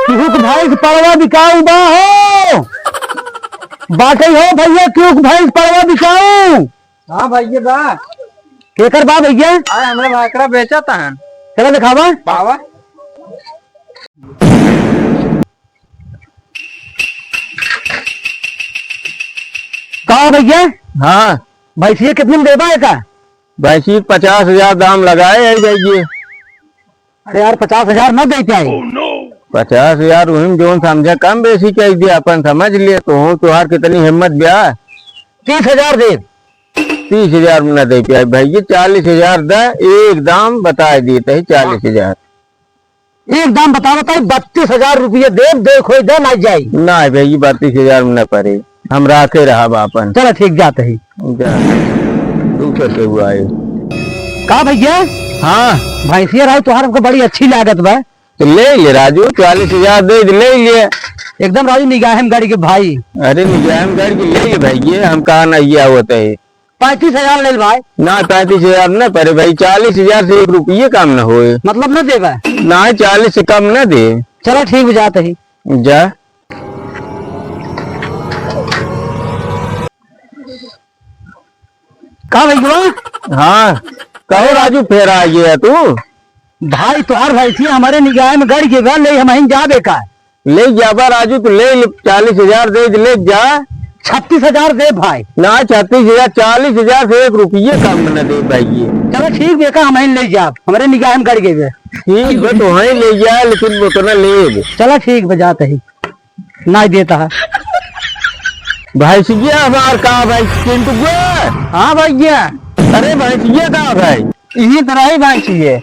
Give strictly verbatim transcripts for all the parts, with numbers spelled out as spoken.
क्यों भैंस पड़वा बिकाऊ बा हो? बाटे हो भैया, क्यों भैंस पड़वा बिकाऊ? हाँ भैया बा। केकर बा भैया? अरे हमरा भाई एकरा बेचत हन। चला दिखावा। आवा। का भैया? हाँ। भैंसिया कितने में देबा है का? भैंसी पचास हजार दाम लगाए है भैया। अरे यार, पचास हजार ना दे पाए। पचास हजार वही में जौन समझा कम बेसी कह दिया, अपन समझ लिए तो हूँ, तुहार कितनी हिम्मत ब्या? तीस हजार दे। तीस हजार में ना दे पाए भैया, चालीस हजार दे, एक दाम बताए दिए तही चालीस हजार। एक दाम बता, बताई, बत्तीस हजार रुपये दे, दे खोई दे, ना जाई। ना भैया, बत्तीस हजार में ना पड़े, हम राखे रहा बापन। चला ठीक, जात ही। जा, तू कैसे हुआ है? का भैया? हाँ। भैंसिया रहा तुहार हमको बड़ी अच्छी लागत बा। तो ले ले राजू, चालीस हजार दे दे, ले ले। एकदम राजू निगाह में गड़ के भाई। अरे निगाह में गड़ के ले ले भाई, ये हम कहा ना ये आवत है। पैंतीस हजार ले ले भाई। ना, पैंतीस हजार ना पड़े भाई, चालीस हजार से एक रुपये कम ना होए। मतलब ना देबा? ना, चालीस से कम ना दे। चला ठीक बा, जात ही। जा। का भैया? हाँ, कहो राजू, फेर आ गया तू। भाई, तोहार भैंसिया हमरे निगाह में गड़ गई बा, ले हमहिन जाबे का? ले जाबा राजू, तू ले ले, चालीस हजार दे दे, ले जा। छत्तीस हजार दे भाई। ना, छत्तीस हजार, चालीस हजार से एक रुपये कम न दे भाई ये। चलो ठीक बा, का हमहिन ले जाब, हमरे निगाह में गड़ गई बा। ठीक बा, तो वहीं ले जा, लेकिन उतना ले। चलो ठीक बा, जात ही। नाहीं देता है। भैंसिया हमार का भाई चिंटुआ? हाँ भैया। अरे भैंसिया का भाई? इही तरह ही भैंसिया।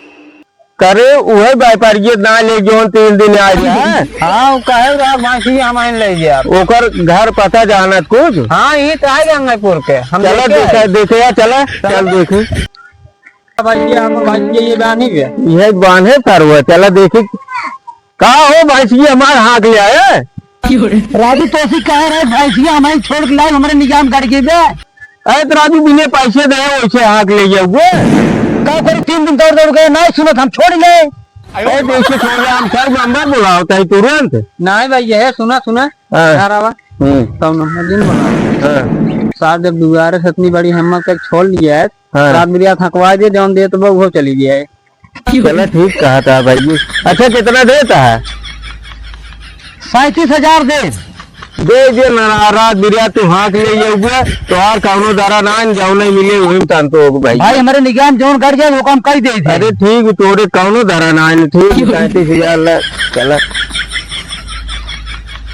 करे उहे व्यापारिये ना ले जौन तीन दिन आ जाए। हाँ, वो कहे रहा भैंसिया हम ले गया। ओकर घर पता जानत कुछ? हाँ, ये तो है गंगापुर के। हम चला देखे देखे, आए। देखे आ, चला, चल देखे। भैंसिया, हम भैंसिया ये बांधी बे। ये बांधे तारुआ, चला देखी। का हो भैंसिया हमार हाँक ले आए? राजू तोसी कहे रहे भैंसिया हमारी छोड़ के लाए, हमरे निगाह में गड़ गई बे। अरे तो राजू बिना पैसे दे वैसे हाँक ले गया हुए। का करी, तीन दिन दौड़ दौड़ गए, नहीं सुनत हम छोड़ ले। अरे देखिए छोड़ ले, हम सर नंबर बुलाओ ताई तुरंत। नहीं भाई, ये सुना, सुना। हाँ। घर आवा। हम्म। तब नंबर दिन बुलाओ। हाँ। साहब जब दुआरे से इतनी बड़ी हिम्मत कर छोड़ लिया है, हाँ। रात बिरात हकवा दे, जौन देत बा, उहो चली गया है। चला ठीक कहा था भाई। अच्छा, कितना देता है? सैंतीस हजार दे। दे दे ना, रात बिरात तू हाँक ले जाऊगा, तो और कौनो दरा ना, जौन नहीं मिले, वही में तान तो होगा भाई। भाई, हमारे निगाह में जौन गड़ जाए, वो काम कर दे दे। अरे ठीक, तोरे कौनो दरा ना, ठीक, सैंतीस हजार ला, चला।